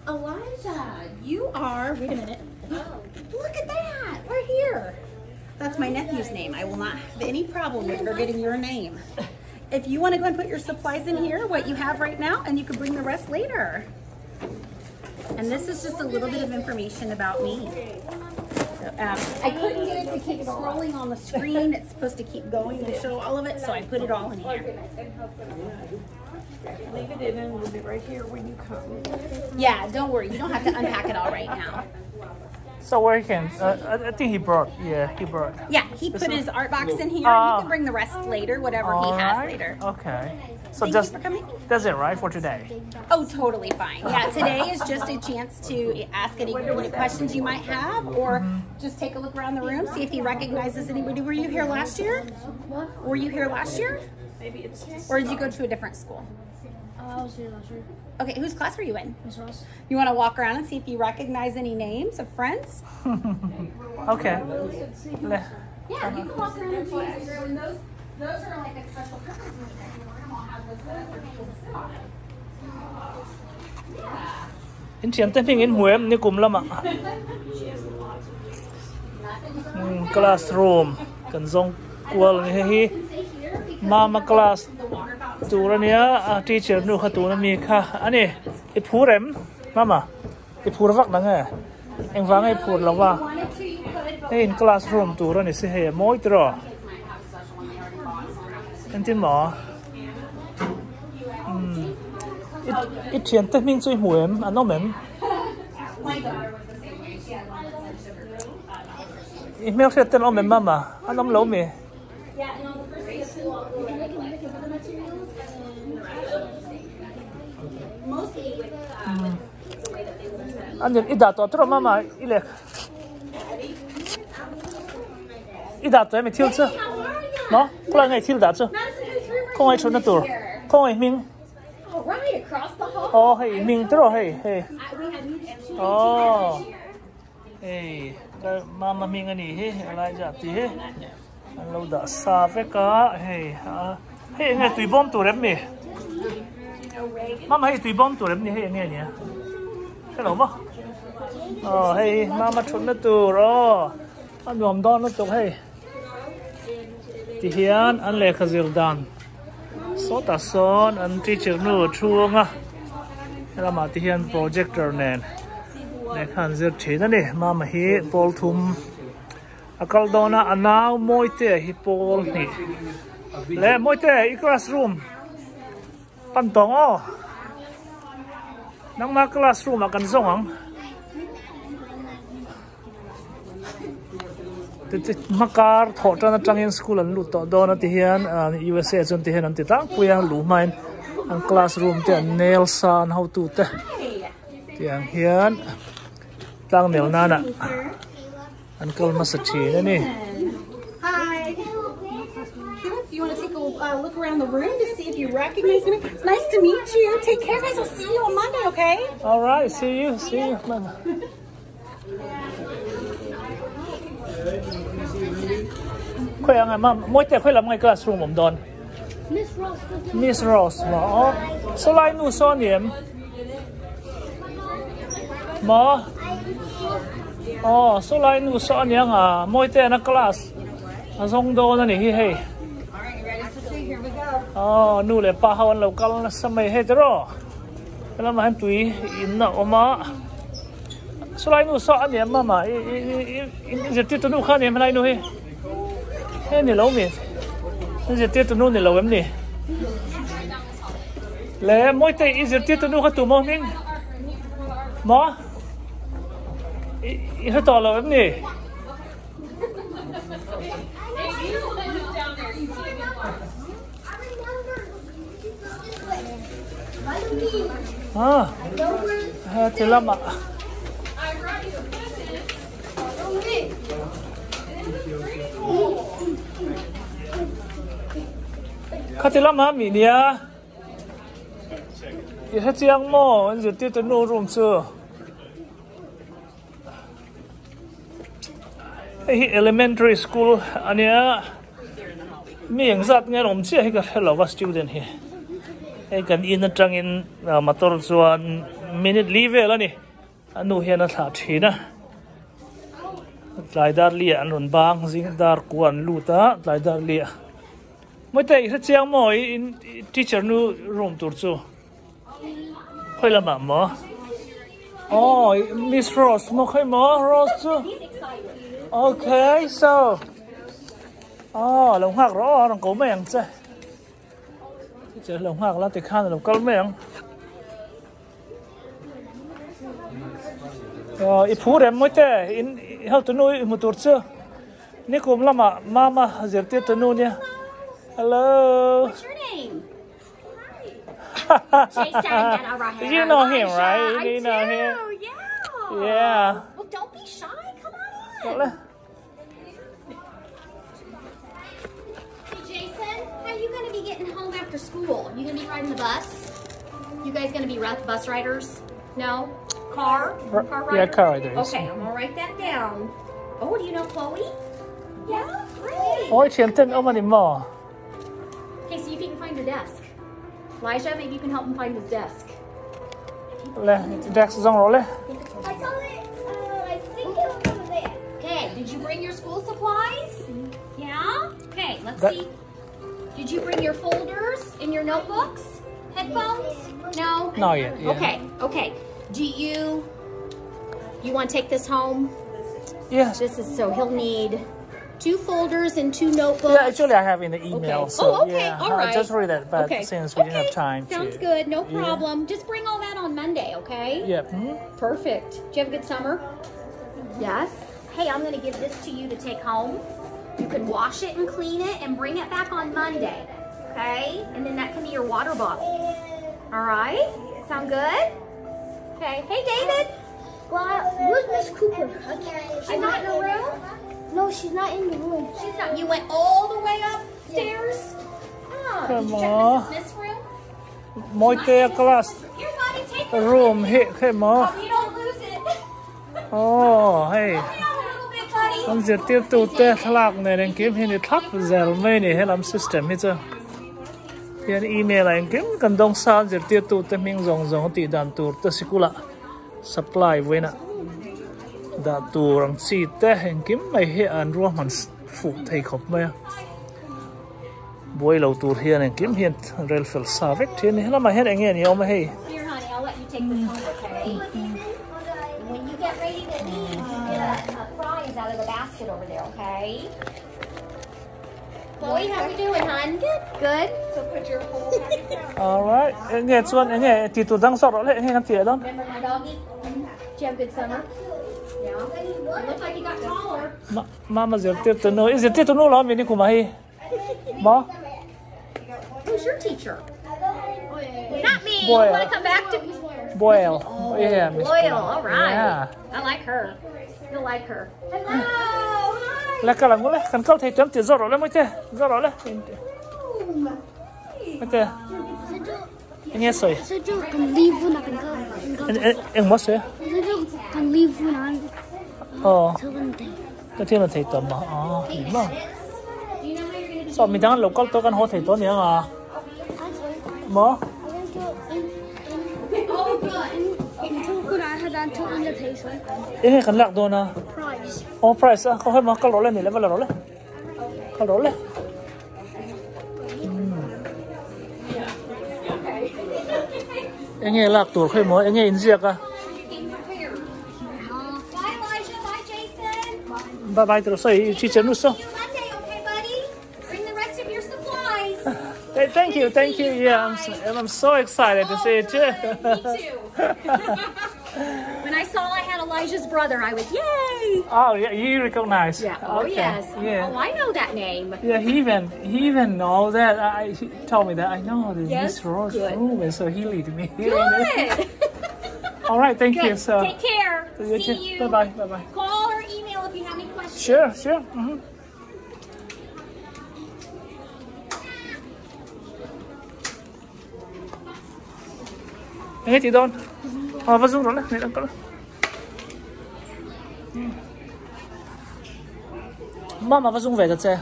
Elijah, you are, wait a minute. Look at that, right here. That's my nephew's name. I will not have any problem with forgetting your name. If you want to go and put your supplies in here, what you have right now, and you can bring the rest later. And this is just a little bit of information about me. So, um, I couldn't get it to keep scrolling on the screen. It's supposed to keep going and show all of it, so I put it all in here. Leave it in and we'll be right here when you come. Yeah, don't worry. You don't have to unpack it all right now. So where he can? I think he brought. Yeah, he brought. Yeah, he put his art box in here. You can bring the rest later, whatever he has Alright, later. Okay. So Thank just you for coming. that's it, right, for today? Oh, totally fine. Yeah, today is just a chance to ask any questions you might have or just take a look around the room, see if he recognizes anybody. Were you here last year? Were you here last year? Maybe it's Or did you go to a different school? I was here last year. Okay, whose class were you in? Miss Ross. You want to walk around and see if you recognize any names of friends? Okay. Le- Yeah, you can walk around and see. And those, those are like a special purpose in the room. I'll have those set up for people to sit on. Yeah. In thian te hming in hmu em ni kum lamah classroom kan zawng kual a ni hei hi mama class tur a nia a teacher nu kha tuna mi kha a ni i phur em mama i phur vak na nge engvang a i phur lo va hei in classroom tur a ni si hei a mawi tiraw engtin maw umm i thian te hming chu i hmu em an awm em. I hmelhriat ten awm em mama? An awm lo mi? A nih i dah tawh tawh mama i leh i dah tawh em i thil chu maw khawlai nge i thil dah chu khawngaih thutna tur khawngaih hming. Aw hei hming tawh hei hei aw. Hei ka mama hming a nih hi Elijah tih hi an lo dah sa vek a hei a hei eng nge tui bawm tur em ni mama hei tui bawm tur em ni hei eng nge nia hrelo maw aw hei mama thutna tur aw a nuam dawn lutuk hei tihian an lehkha zir dan sawtah sawn an teacher nu a thu ang a helamah te hian projector nen lehkha an zir thin a ni mama hi pawl thum a kal dawn a a nau mawite hi pawl hnih leh mawite i classroom pan tawng aw nangma classroom ah kan zawng ang. Hmakar thawh tan atangin school an lut tawh dawn a ti hian USA chuan ti hian an ti tlangpui a luh hmain an classroom te an nel sa an hotu te tiang hian tlang nel nana an kal hmasa thin a ni. Hi. If you want to take a uh, look around the room to see if you recognize me. It's nice to meet you. Take care, guys. I'll see you on Monday, okay? All right. See you. See you. Khawi ang em a mawi te khawi lam ngai classroom awm dawn Miss Rose maw aw saw lai nu saw a ni em maw aw saw lai nu saw a ni ang a mawi te an a class a zawng dawn a ni hi hei aw nu leh pa ho an lo kal nasa mai hei tiraw helamah hian tui in a awm a. Saw lai nu saw a ni em mama i i i i zirtirtu nu kha a ni em helai nu hi he ni lo mi zirtirtu nu ni lo em ni le mawite i zirtirtu nu kha tu maw hming maw i i hre tawh lo em ni Ah, he ti lamah. Kha ti lamah mi nia. I hre chiang maw an zirtirtu nu room chu. Hei hi elementary school a nia mi engzat nge an awm chiah hi ka hre lo va student hi hei kan in atangin motor chuan minute li vel a ni. A nu hian a thlah thin a. Tlai dar li ah an rawn bang zing dar kua an lut a tlai dar li ah. Mawite i hre chiang maw i in teacher nu room tur chu khawi lamah maw? Oh Miss Rose maw khawi maw Rose chu okay so oh lo nghak rawh aw a rawn ko mai ang che teacher lo nghak la tikhan a lo kal mai ang. Aw i phu rem mawi te in hotu nu i hmu tur chu nikum lamah mama zirtir tu nu nia hello What's your name? Jason You know him right? You know him. Yeah. Yeah. Well, don't be shy. Come on in. Hey, Jason, how you gonna be getting home after school? You gonna be riding the bus? You guys gonna be bus riders? No? Car? Car rider? Yeah, car riders. Okay, I'm gonna write that down. Oh, do you know Chloe? Yeah, great. Ôi, thiền tên ông anh mò. Okay, see if you can find your desk. Elijah, maybe you can help him find his desk. Le, desk zong rồi le. I saw it. Uh, I think it was over there. Okay, did you bring your school supplies? Yeah? Okay, let's That- see. Did you bring your folders and your notebooks? Headphones? No? Not yet, yeah. Okay, okay. Do you you want to take this home? Yes. This is so he'll need two folders and two notebooks. Yeah, actually I have in the email. Okay. So, oh, okay. yeah, All right. I just read it, but okay. since we didn't have Okay. time Sounds to. good. No Yeah. problem. Just bring all that on Monday, okay? Yeah. Hmm? Perfect. Did you have a good summer? Yes. Hey, I'm going to give this to you to take home. You can wash it and clean it and bring it back on Monday. Okay? And then that can be your water bottle. All right? Sound good? Okay. Hey, David. Well, where's Miss Cooper? I can't. She's not in her room? No, she's not in the room. She's not. You went all the way upstairs? Ah, did Come you check on. Mrs. Smith's room? Mỗi cái class Here, buddy, take this. room here, hey mo. You don't lose it. Oh, hey. Help me out a little bit, buddy. An zirtir tu te thlalak nen engkim hi ni thlap zel mai ni helam system hi chu hian email ah engkim kan dawng sa an zirtir tu te hming zawng zawng a tih dan tur te sikula supply vawiinah dah tur ang chi te engkim mai hi an ruahman fuh thei khawp mai a buai lo tur hian engkim hian rel fel sa vek thin a ni helamah hian eng nge ni awm a hei. Here, honey, I'll let you take this home, okay? And when you get ready to leave, you get a, a prize out of the basket over there, okay? Chloe, how we doing, hon? Good. Good. So put your whole package down. Alright, eng nge chuan eng nge tih tur dang zawk rawh le eng nge kan tih leh dawn. Remember my doggy? Did you have a good summer? Yeah. You look like you got taller. Ma mama zirtir tu nu i zirtir tu nu lo ami ni kum ah hi maw? Who's your teacher? Not me. Boyle. You want to come back to Boyle. Oh, Yeah, Miss Boyle. All right. Yeah. I like her. You'll like her. Hello. Hi. Le kal ang le kan kal thei tuam tih zawk rawh le mawi te zawk rawh le mawi te eng nge sawi eng maw sawi aw ka thil an thei tawh maw aw ni maw saw midang an lo kal tawh kan haw thei tawh aniang a maw. Eng nge kan lak dawn a aw prize a khaw hema kal rawh le ni le va la rawh le kal rawh le. Eng nge lak tur khawi maw eng nge inziak a. Bye bye tur sawi teacher nu saw. Hey, thank you, thank you. Yeah, I'm so, I'm so excited to see you too. Me too. When I saw I had Elijah's brother, I was yay. Oh, yeah, you recognize. Yeah. Oh okay. yes. Yeah. Oh, I know that name. Yeah, he even he even know that. I he told me that I know the Yes, Miss Rose good. room, and so he lead me. Good. All right, thank you. Good. So Take care. you See too. you. Bye bye. Bye bye. Call or email if you have any questions. Sure, sure. Mm -hmm. Enge tih dawn? Aw va zung rawh le, nei ang kalh a. Mama va zung ve ta che.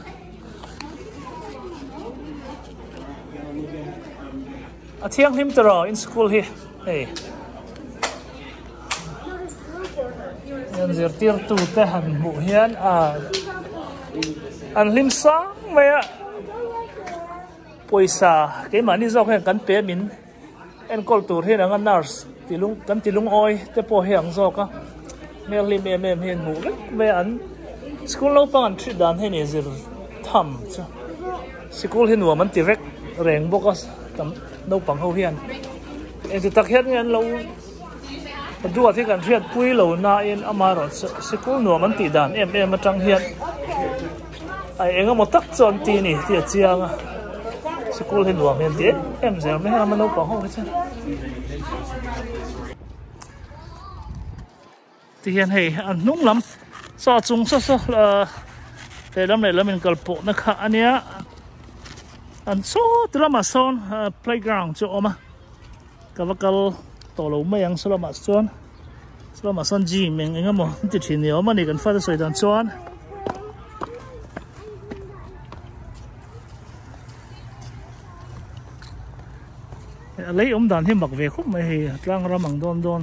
A thianghlim tawh in school hi hei. An zirtirtu te han hmuh hian ah an hlim sang mai a pawisa keimahni zawk hian kan pe min enkawl tur hian anga nurse ti lung kan ti lungawi te pawh hi ang zawk a hmel hlim em em hi an hmuh vek mai a an school naupang an hrilh dan hi ni zir tham chu sikul hi nuam an ti vek reng bawk a tam naupang ho hian engti tak hian nge an lo duat hi kan hriat pui lo nain amaherawhchu sikul nuam an tih dan em em atang hian a eng emaw tak chu an ti a ni tih a chiang a sikul hi nuam hi an ti em em zel mai a naupang ho hi chuan. Tihian hei an hnung lam saw chung saw saw ahh lehlam lehlam inkal pawhna kha a nia an saw ti lamah sawn ahh playground chu a awm a ka va kal tawh lo mai ang saw lamah chuan saw lamah sawn gym eng eng emaw an ti thin ni awm a ni kan fate sawi dan chuan. A lei awm dan hi mak ve khawp mai hei tlang ram ang dawn dawn.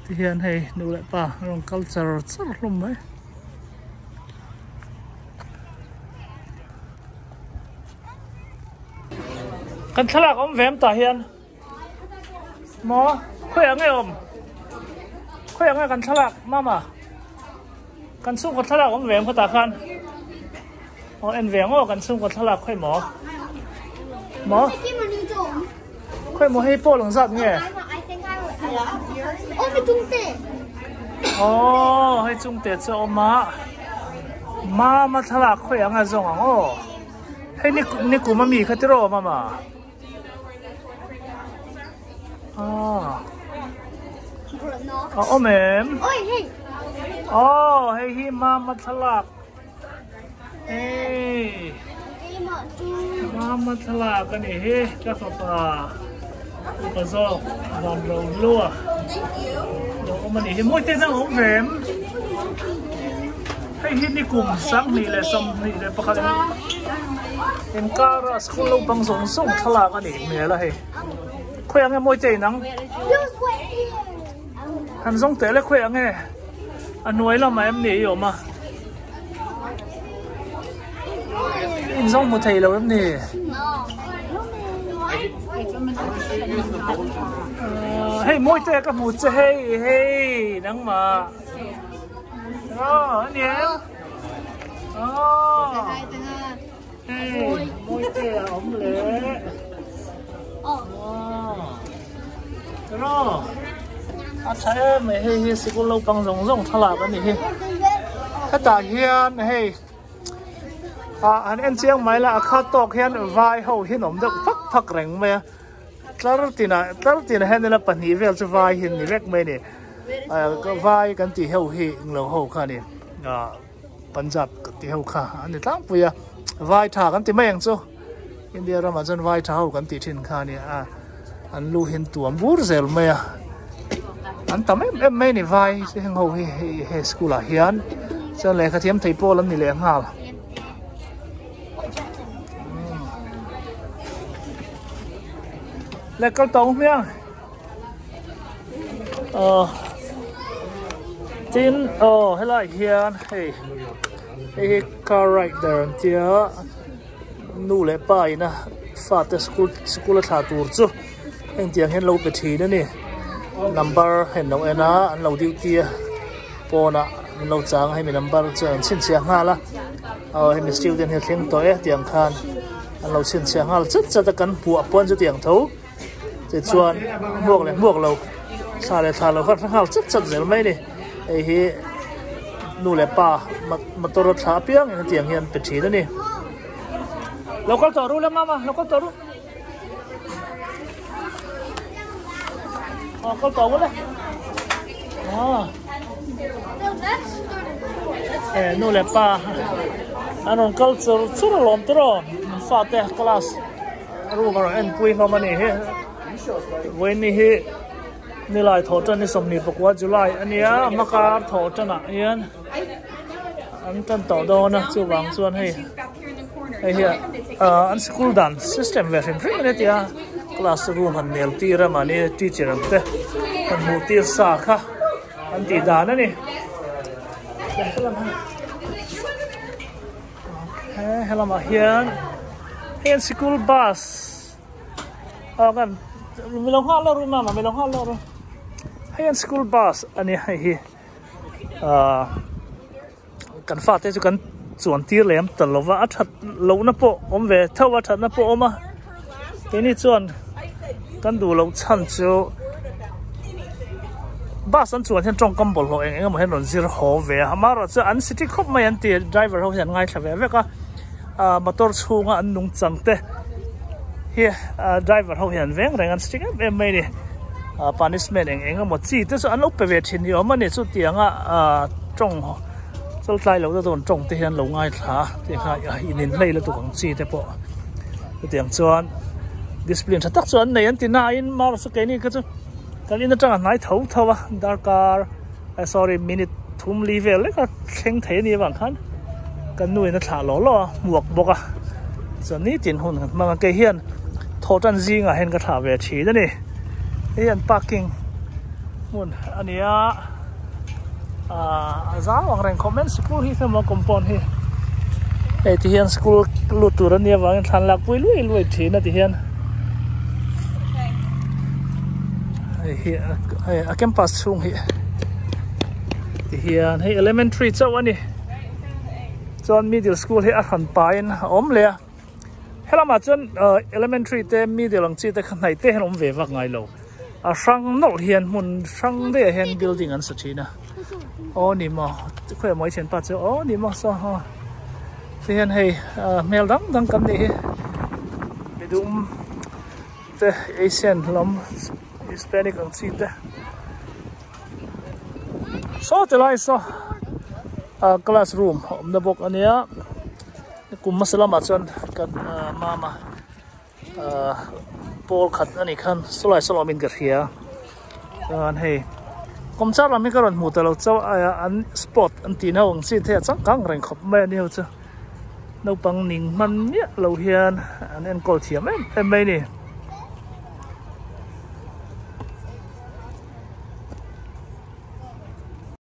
Ti hian hei nu leh pa an rawn kal char char hlawm mai. Kan thlalak awm ve em tah hian maw khawiah nge awm khawiah nge kan thlalak mama kan chhungkaw thlalak awm ve em khawtah khan. Aw en ve ang aw kan chhungkaw thlalak khawi maw? Maw? Khawi maw hei pawh lang zat nge? Aw hei chungte chu a awm a Mama thlalak khawi ang a zawng ang aw hei ni ni kum a mi kha tiraw Mama? Aw a awm em? Aw hei hi Mama thlalak Hey. Mama thlalak a ni hi ka fapa upa zawk van ro lua lo awm a ni hi mawi te dang awm ve em hei hi ni kum 2021 inkara school naupang zawng zawng thlalak a nih hmel a hei khawiah nge mawi te inang han zawng teh le khawiah nge a hnuai lamah em ni i awm a. In zawng hmu thei lo em ni? Hei mawi te ka hmu che hei hei nangmah. Aw a ni em? Aw hei mawi te a awm le. Aw tiraw. A tha em mai hei hi sikul naupang zawng zawng thlalak a ni hi hetah hian hei ah han en chiang mai la a khat tawk hian vai ho hi an awm deuh phak phak reng mai a tlar tinah tlar tinah hian ila pahnih vel chu vai hi an ni vek mai a ni vai kan tih ho hi englo ho kha a ni ah Punjab kan tih ho kha an ni tlangpui a vai tha kan ti mai ang chu India ramah chuan vai tha ho kan tih thin kha a ni a an lu hian tuam bur zel mai a an tam em em mai a ni vai heng ho hi hei he school ah hian chuan lehkha thiam thei pawl an ni leh nghal le kal tawng hmiang. Aw tin aw helai hian hei hei hi car ride der an tia nu leh pa ina fate school school a thlah tur chu engtiang hian lo pe thin a ni number hei an lo en a an lo duty a pawnah an lo chang a hemi number chuan an chhinchhiah nghal a aw hemi student hi a thleng tawh e tiang khan an lo chhinchhiah nghal chat chat a kan hmuh pawn chu tiang tho. Tichuan hmuak leh hmuak lo thla leh thla lo kha hre nghal chat chat zel mai a ni. Hei hi nu leh pa motor a thla apiang in hetiang hian pe thin a ni. Lo kal tawh ru le mama lo kal tawh ru. Aw kal tawh ru le. Aw. E nu leh pa an rawn kal chur chur alawm tiraw fate class. Room a rawn enpui hlawm a ni hi vawiin hi nilai thawh tan ni 24 July a nia hmakar thawh tanah hian an tan tawh dawn a chuvang chuan hei hei hi ah an school dan system ve hrim hrim a ni tia. Class room han nel tir a mahni teacher ang te han hmuh tir sa kha an tih dan a ni. Helamah hian hei an sikul bus a kan milo nghal lawk ru mama milo nghal lawk ru hei an sikul bus a nia hei hi ah kan fate chu kan chuan tir lem ta lo va a that lohna pawh awm ve tho a thatna pawh awm a keini chuan kan duh loh chhan chu bus an chuan hian tawngkam bawlhhlawh eng eng emaw hian rawn zir haw ve a amaherawhchu an city khawp mai an ti driver ho hian an ngaithla ve vek a ah motor chhunga an nungchang te hi ah driver ho hian an veng reng an strict em em mai a ni ah punishment eng eng emaw chi te chu an lo pe ve thin ni awm a ni chutianga ah tawng chawltlai lo te dawn tawng te hian lo ngaithla a tih kha in inhlei lutuk ang chi te pawh chutiang chuan discipline tha tak chu an nei an ti nain amaherawhchu keini kha chu kan in atanga hnai tho tho a darkar eh sorry minute thum li vel lek a thleng thei a nih avang khan kan nu in a thlah lawh lawh a hmuak bawk a chuan nitin hun kan hmang a kei hian thawh tan zingah hian ka thlah ve thin a ni hei an parking hmun a ni a ah a zau ang reng khawp mai sikul hi emaw compound hi hei ti hian school lut tur a nih avangin thlan lak pui luai luai thin a ti hian hei hi hei a campus chhung hi ti hian hei elementary chauh a ni chuan middle school hi a hran pahin a awm leh a helamah chuan elementary te middle ang chi te kha hnaih te hian awm ve vak ngai lo a hrang nawlh hian hmun hrang daih ah hian building an sa thin a aw ni maw khawiah maw i thianpa chu aw ni maw saw haw ti hian hei hmel dang dang kan nih hi midum te asian lam hispanic ang chi te saw ti lai saw ah classroom a awm na bawk a nia kum hmasa lamah chuan kan mama ah pawl khat a nih khan sawlai saw lawmin ka hria chuan hei kawmchar lam hi ka rawn hmuh ta lo chauh a an sport an tih na ang chi te a changkang reng khawp mai a ni ho chu naupang ning hman miah lo hian an enkawl thiam em em mai a ni.